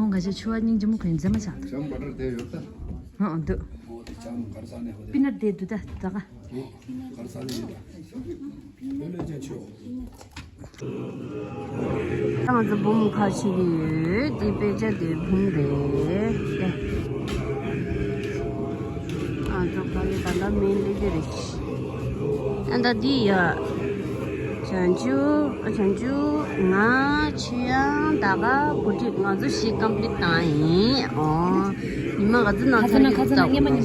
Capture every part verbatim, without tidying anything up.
ང་ཚོའི་ཆུ་བ་སྙིང་རྗེ་མོ་གོན་མཛེས་མ་ཆགས་འདུག་ཇམ་བ་ཊར་དེ་ཡོད་ད། ཧང་འདུག་ཨོ་དེ་ཇམ་གར་ས་ནས་ཧོ་དེ། པི་ནཊ་དེ་འདུག་ད་ད་ག་གར་ས་ནས་ཡོད་ད། ལོ་ལོ་ཅན་ཆོ། ང་ཚོ་འབུམ་ཁ་ཕྱེ་གི་ཡོད། འདི་དཔེ་ཆ་འདི་འབུམ་རེད། ང་ཚོ་ཕ་གི་ད་ལྟ་མེན་ལི་དེ་རེད། ཨ་ད་འདི་ཡ། བྱང་ཆུབ་བྱང་ཆུབ་ང་ཆོས་དབྱངས་ད་ག་བུ་ཁྲིད་ང་ཚོ་བཞི་ཀམ་པི་ལིཊ་བཏང་ཡིན། ཨོ། ཉི་མ་ག་ཚོད་ནང་ཚར་གྱི་རེད་ད།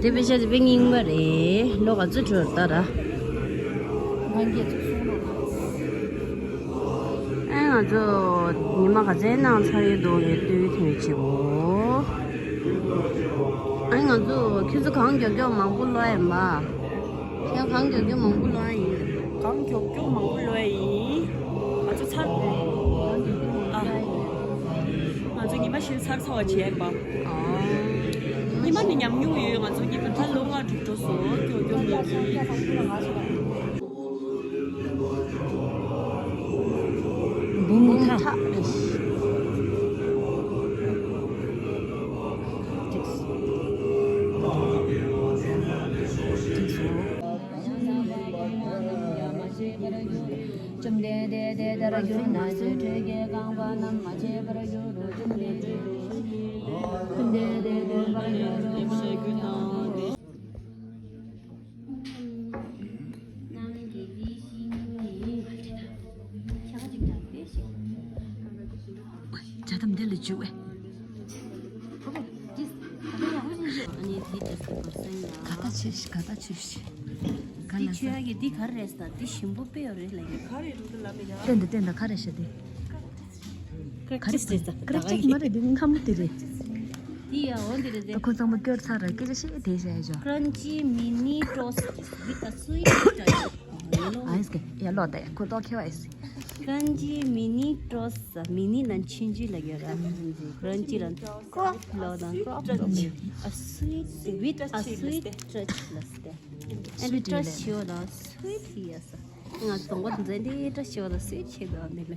དེ་དཔེ་ཆ་དེ་དཔེ་རྙིང་པ་རེད། ལོ་ག་ཚོད་འགྲོ་ད་ར། ཨེ་ང་ཚོ་ཉི་མ་ག་ཚོད་ནང་ཚར་ཡོད་འདུག་ངས་ལྟོས་ཐོན་བྱེད་གོ། ཨེ་ང་ཚོ་ཁྱོད་ཚོ་གང་མགྱོགས་མགྱོགས་མང་པོ་ཀློག་ཡིན་པ། ཁྱོད་གང་མགྱོགས་མགྱོགས་མང་པོ་ཀློག་ཡིན། གང་མགྱོགས་མགྱོགས་མང་པོ་ཀློག་ཡིན། ང་ཚོ་ཚར། ཨ། ང་ཚོ་ཉི་མ་བཞི་ཚར་ཚར་བ་བྱས་པ། ཨ། ཉི་མ་ནི་ཉམས་མྱོང་ཡོད། ང་ཚོ་ཉི་མ་ད་ལོ་ལྔ་དྲུག་འགྲོ་སོང་། མགྱོགས་མགྱོགས་མི་འདུག་འབུམ་ཐག་ཇ་དམ་དེ་ལ་འཇུ་བས། ཨ་ནི་དེ་ལྟ་སུ་བར་སེང་ཡ། ག་ད་ཆོས་ཤིག་ག་ད་ཆོས་ཤིག་ག་འདི་ལ་ཆོས་ཡ་གི་འདི་ག་རེ་རེད་ཟེར་ན་འདི་ཞིམ་པོ་དཔེ་ཡོད་རེད་ལ་ཡིན། ག་རེ་འདུག་ལ་མི་ཡ། བསྟན་དང་བསྟན་དང་ག་རེ་བཤད་དེ། ཀ་རེ་ཟེར་ས། ཀ་རེ་ཅིག་མ་རེད་འདི་ངམ་དེ་རེད། འདི་ཡ་འོ་འདི་རེད་དེ། ད་ཁོ་ཚང་མ་སྐྱོར་ཚར་ར་སྐད་ཆ་བཤད་དེ་བཤད་ཡ་ཅོ། Crunchy mini toast with a sweet touch. ཨ་ཡེ་སྐད་ཡ་ལོ་དེ་ཁོ་ཏོ་ཁེ་བ་ཨེ་སི། Crunchy mini toast. Mini ལ་ཆུང་ཆུང་ལ་ཡོད་ར། Crunchy ལ་ཀོ་ལོ་དང་ཀོ། A sweet with a sweet touch ལ་སྟེ། ཨ་ནི་ཀྲ་ཤིའོ་དང་སུའིཊ་ཡ་ས། ང་གདོང་པ་འཛིན་དེ་ཀྲ་ཤིའོ་དང་སུའིཊ་ཆེ་བ་མི་ལེ།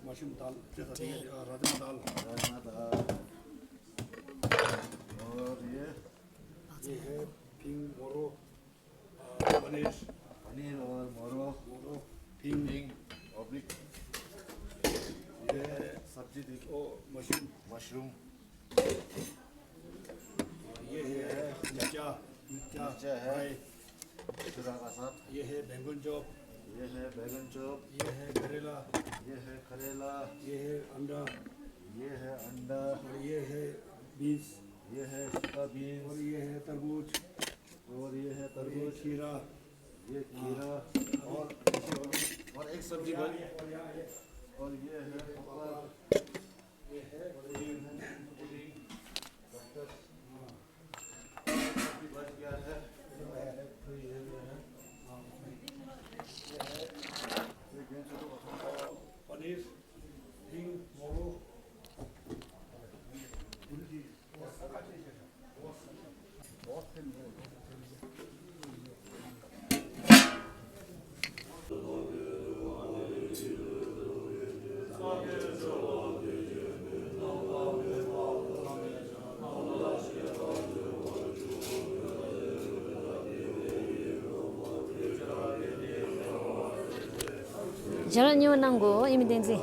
མ་ཤུམ་དཱལ། ཅེ་ས་དེ་ར་ཛ་མ་དཱལ། ར་ཛ་མ་དཱལ། और ये? ये है पिंक मोरो, आ, पनीर। पनीर और मोरो। मोरो, पिंक। Pink, oblique. ये है सब्जी देखो, मशरूम। मशरूम। ये है मिर्चा, मिर्चा मिर्चा है। फ्राई। मिर्चा का साथ। ये है बैंगन चॉप। ये है बैंगन चॉप। ये है करेला। ये है करेला। ये है अंडा। ये है अंडा। और ये है बीन्स। ये है सूखा बीन्स। और ये है तरबूज। और ये है और ये तरबूज। खीरा। ये खीरा। हाँ। और, और एक सब्जी बन। और ये है पपड़। पनीर, हिंग, मोरो। ཇ་ར་ཉི་མ་གནང་གོ་ཨི་མི་བསྟན་འཛིན།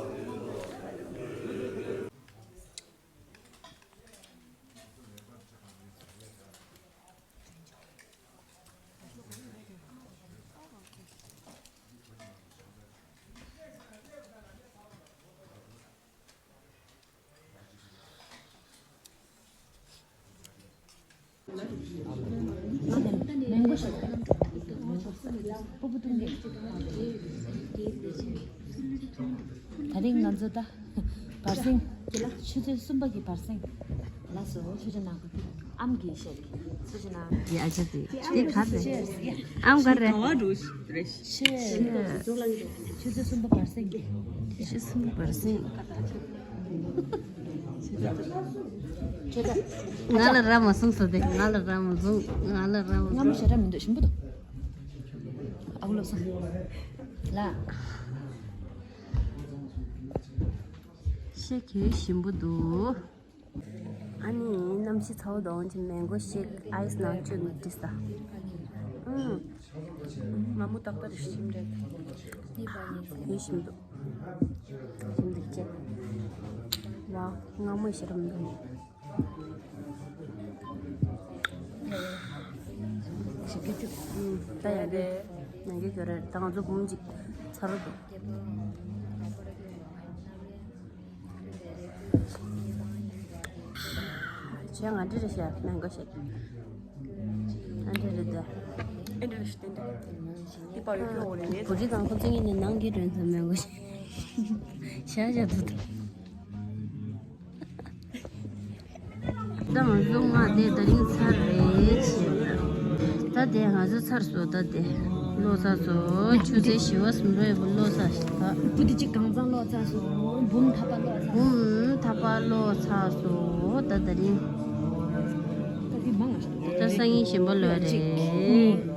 ད་རིང་ང་ཚོ་ད་བར་གསེང་ཆུ་ཚོད་གསུམ་པ་གི་བར་གསེང་ལ་སོ་ཆུ་ཚོད་ནང་གི་ཨམ་གྱི་ཤར་གྱི་ཆུ་ཚོད་ནང་གི་ཨ་ཅག་དེ་དེ་ག་རེ་ཨམ་ག་རེ། ཆུ་ཚོད་གསུམ་པ་བར་གསེང་གི་ཆུ་ཚོད་གསུམ་པ་བར་གསེང་། ང་ལ་ར་མ་གསུངས་སོ་དེ་ང་ལ་ར་མ་གསུངས་ང་ལ་ར་མ་ང་མ་གསུངས། ཞེ་དྲག་མི་འདུག་ཞིམ་པོ་འདུག་ཨ་ཁུ་ལོ་སང་ལ། ཅེ་གི་ཞིམ་པོ་འདུག་ཨ་ནི་གནམ་གཤིས་ཚ་བོ་དང་ཅི་མེང་གོ་ཤེག་ཨའི་སི་ནང་བཅུག་ནས་བྲིས་ད། ཨུམ། ང་མོ་ཏག་ཏག་རེད་ཞིམ་རེད། ཡོད་ཞིམ་འདུག་ཞིམ་འདུག་ཅེ། ལ་ང་མོ་ཞེ་རམ་འདུག་ད་ཡ་རེད། ནང་གི་ག་རེ་ད་ང་ཚོ་འབུམ་གཅིག་ཚར་འདུག་ཆེ་ང་འདྲི་རེ་ཤ་མེང་གོ་ཤེག་ཨ་འདྲི་རེ་ད། ཨེ་འདྲི་རེ་ཤ་ཏན་ཏན། འདི་པར་ཡོད་ཁྱོད་འོ་རེ་ནས། བུ་ཁྲིད་དང་ཁོ་ཚོ་གཉིས་ནས་ནང་གི་མགྲོན་ཚོ་མེང་གོ་ཤེག་ཤ་ཤ་ཐུ་ཐུ། ད་ང་ཚོ་ང་དེ་ད་རིང་ཚར་རེད་བྱས། ད་དེ་ང་ཚོ་ཚར་སོང་། ད་དེ་ལོག་ཚར་སོང་། ཆུ་ཚོད་བཞི་པ་ཟིན་འགྲོ་ཡོད་པ་ལོག་ཚར་ཤག་བུ་དེ་གཅིག་གང་ཚང་ལོག་ཚར་སོང་། འབུམ་ཐ་པ་ལོག་ཚར། འབུམ་ཐ་པ་ལོག་ཚར་སོང་། ད་ད་རིང་ད་དེ་མང་ང་ཤི་ད་སང་ཉིན་གཞན་པ་ལོག་རེད། ཅིག་ཨུམ།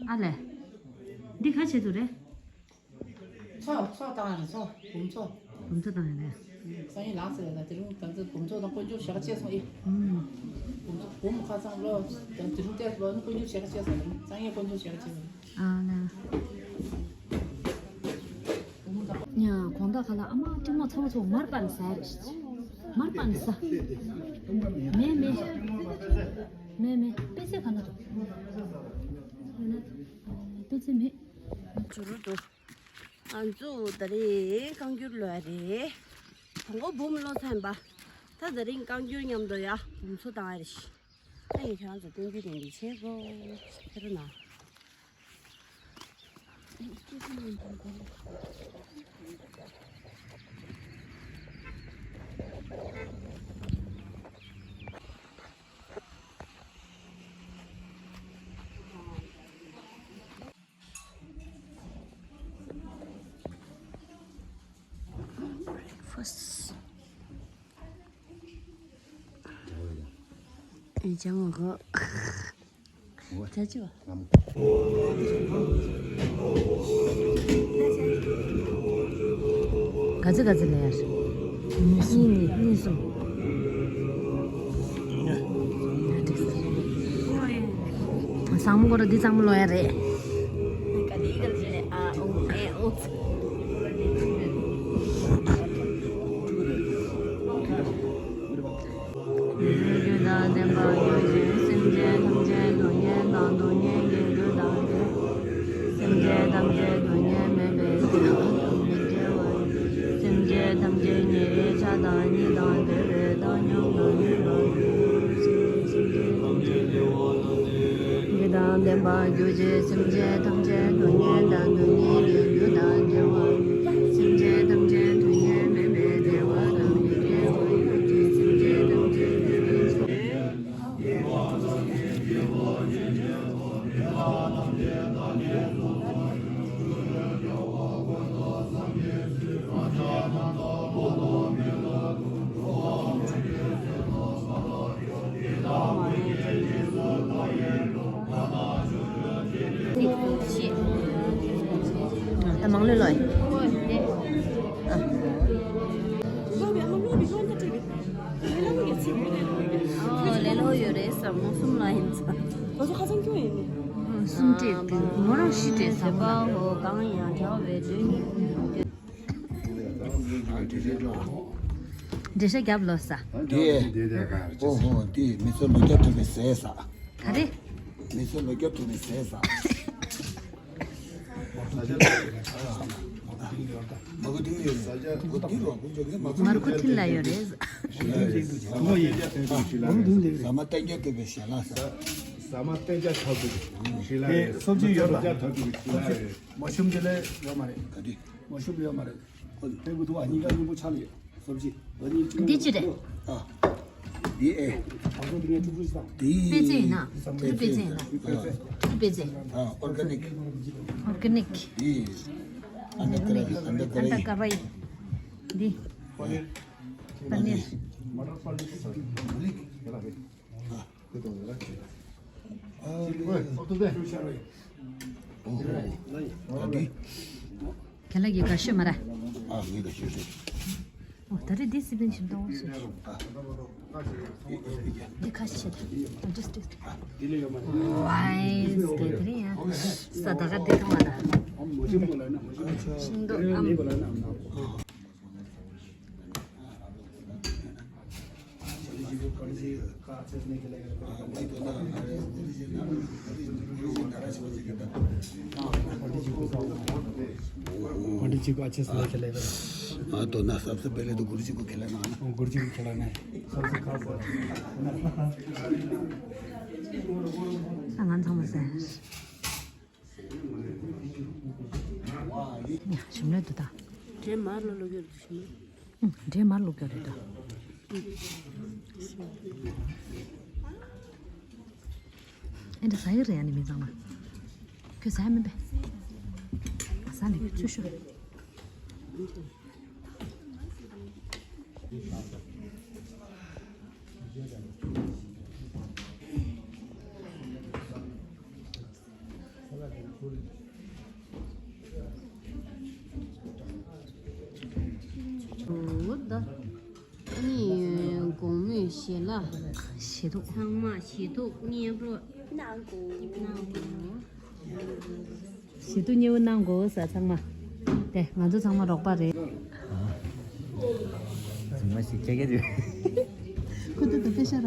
ཨ་ལས། འདི་ག་བྱེད་དུ་རེད། ཚོགས་ཚོགས་བཏང་རེད། ཚོགས་འབུམ་ཚོགས། འབུམ་ཚོགས་བཏང་རེད། སང་ཉིན་ལངས་ཟེར་ལ་དེ་རིང་ད་ཚོད་འབུམ་ཚོགས་དང་དཀོན་མཆོག་ཞལ་ཁ་ཕྱེ་སོང་ཨེ། ཨུམ། འབུམ་ཚོགས་འབུམ་ཁ་ཚང་ལོ་ད་དེ་རིང་བལྟས་ལོ་ནི་དཀོན་མཆོག་ཞལ་ཁ་ཕྱེ་སོང་། སང་ཉིན་དཀོན་མཆོག་ཞལ་ཁ་ཕྱེ་སོང་། ཨ་ལ། ཉ་གོང་ད་ཁ་ལ་ཨ་མ་ཀྲིག་མོ་ཚ་བོ་ཚོ་མར་པ་ནི་ཟ་རེད། མར་པ་ནི་ཟ། མེད་མེད། མེད་མེད། པད་ཚལ་ག་ན་འདུག་པད་ཚལ་མེད། ཇུ་རུ་འདུག་ང་ཚོ་ད་རེས་བཀའ་འགྱུར་ལོ་ཡ་རེད། དང་པོ་འབུམ་ལོ་ཚན་པ། ད་ད་རིང་བཀའ་འགྱུར་མཉམ་དུ་ཡ་འབུམ་ཚོ་བཏང་ཡ་རེད། ཨ་ཡིན་ཁྱེད་རང་ཚོ་བཀའ་འགྱུར་དེ་འདི་བྱེད་དགོས། ཕེ་རུ་ན། Breakfast. ཨེ་ཅང་གོ། ཅ་ཅི་བ། ག་ཚི་ག་ཚི་ལས་ཡར། གཉིས་གཉིས་གཉིས་གསུམ། ཚང་མ་ཁོ་ར་འདི་ཚང་མ་ལོ་ཡ་རེད། རྒྱུ་དང་ལྡན་པ་རྒྱུ་ཅན་སེམས་ཅན་ཐམས་ཅད་སྡུག་བསྔལ་དང་སྡུག་བསྔལ་གྱི་རྒྱུ་དང་བྲལ། སེམས་ཅན་ཐམས་ཅད་སྡུག་བསྔལ་མེད་པའི་བདེ་བ་དང་མི་འབྲལ་བར། སེམས་ཅན་ཐམས་ཅད་ཉེ་བའི་ཆ་དང་ཉེ་དང་འབྲེལ་བའི་བཏང་སྙོམས་དང་ནུས་པར་གྱུར་ཅིག་སེམས་ཅན་ཐམས་ཅད་བདེ་བ་དང་། རྒྱུ་དང་ལྡན་པ་རྒྱུ་ཅན་སེམས་ཅན་ཐམས་ཅད་སྡུག་བསྔལ་དང་སྡུག་བསྔལ་གྱི་རྒྱུ་དང་བྲལ་བ། སེམས་ཅན་ཐམས་ཅད་སྡུག་བསྔལ་མེད་པའི་བདེ་བ་དང་མི་འབྲལ་བར་གྱུར་ཅིག་སེམས་ཅན་ཐམས་ཅད་བདེ་བའི་ཆ། ད་མང་ལོས་ལོས། ཨ། ཨོ་ལེ་ལོ་ཡོད་རེད་ཟེར་མོ་གསུམ་ལ་ཡིན་ཙང་། ང་ཚོ་ཁ་སང་སྐྱོན་ཡིན་ནི། ཨོ་གསུམ་སྤྲད་དེ་མོ་རང་བཞི་སྤྲད་ཟེར་བ། འགྲེལ་བཤད་རྒྱབ་ལོ་ས། དེ། ཨོ་ཧོ་དེ་མི་ཚོ་ལོ་བརྒྱ་ཐུབ་པའི་ཟས་ས། ག་རེ། མི་ཚོ་ལོ་བརྒྱ་ཐུབ་པའི་ཟས་ས། མར་ཁུ་ཐིག་ལ་ཡོད་རེད། ཟ་མ་བསྟན་རྒྱས་ཐུབ་པའི་ཞལ་ལག་ས། ཟ་མ་བསྟན་རྒྱས་ཐུབ་པའི་ཞལ་ལག་ས། ཟ་མ་བསྟན་རྒྱས་ཐུབ་པའི་ཞལ་ལག་རེད། སོབ་ཅི་ཡོད་པ། མ་ཤུམ་དེ་ལས་ཡོད་མ་རེད། ག་དུས། མ་ཤུམ་ཡོད་མ་རེད། ཁོ་དེ་གུ་ཐུག་ཨ་སྙིང་ག་སྙིང་པོ་ཆགས་ལ་ཡོད། སོབ་ཅི། འདི་ཅི་རེད། ཨ། འདི་ཨེ། འདི་པེ་ཙེ་ཡིན་ན། དེ་ཚོ་པེ་ཙེ་ཡིན་ན། དེ་ཚོ་པེ་ཙེ། ཨ། ཨོར་ག་ནིག་ཨོར་ག་ནིག་འདི་ཨན་ད་ཀ་རའི། ཨན་ད་ཀ་རའི། འདི་པ་ནིར། ཁྱེད་ལ་གི་དགའ་ཤོས་མ་ར། ཨ། ངས་དགའ་ཤོས་རེད། ཨོ། ད་རེས་འདི་སི་པན་ཞིམ་ཏོང་སུ། འདི་ཁ་ཤས་ད། ཨ། ཇུས་ཇུས། ཝའི་སི་ཀེ་དེ་རེད་ཡ། ས་ད་ག་འདི་གང་བ་ད། ཤིང་ཏོག་ཨམ། पंडित जी को अच्छे से लेके लेकर। हाँ, तो ना सबसे पहले तो गुरु जी को खिलाना है ना। गुरु जी को खिलाना है। सबसे खास बात। ང་ཚང་མ་ཟེར། ཡ། ཞིམ་ལོས་འདུག་ད། འདྲེ་མར་ལ་ལོག་ཡོད་འདུག་ཞིམ། ཨུ། འདྲེ་མར་ལོག་ཡོད་རེད་ད། ཨེ་འདྲ་ཟ་ཡི་རེད། ཨ་ནི་མི་ཚང་མ། ཁྱོད་ཟ་ཡ་མིན་པས། ཟ་ནས་ཚུར་ཤོག་འོ་ད། ཨ་ནི་དགོང་མོའི་ཞལ་ལག་ཞལ་ཏོག་ཚང་མ་ཞལ་ཏོག་མཉེས་པོ་གནང་དགོས། གནང་དགོས། ཞལ་ཏོག་མཉེས་པོ་གནང་དགོས་ས་ཚང་མ། དེ་ང་ཚོ་ཚང་མ་རོགས་པ་རེད། ཚང་མ་ཞིག་ཁྱེད་ཀྱི་དུས། ཁོ་ཚོ་དུ་པེ་ཤ་ར།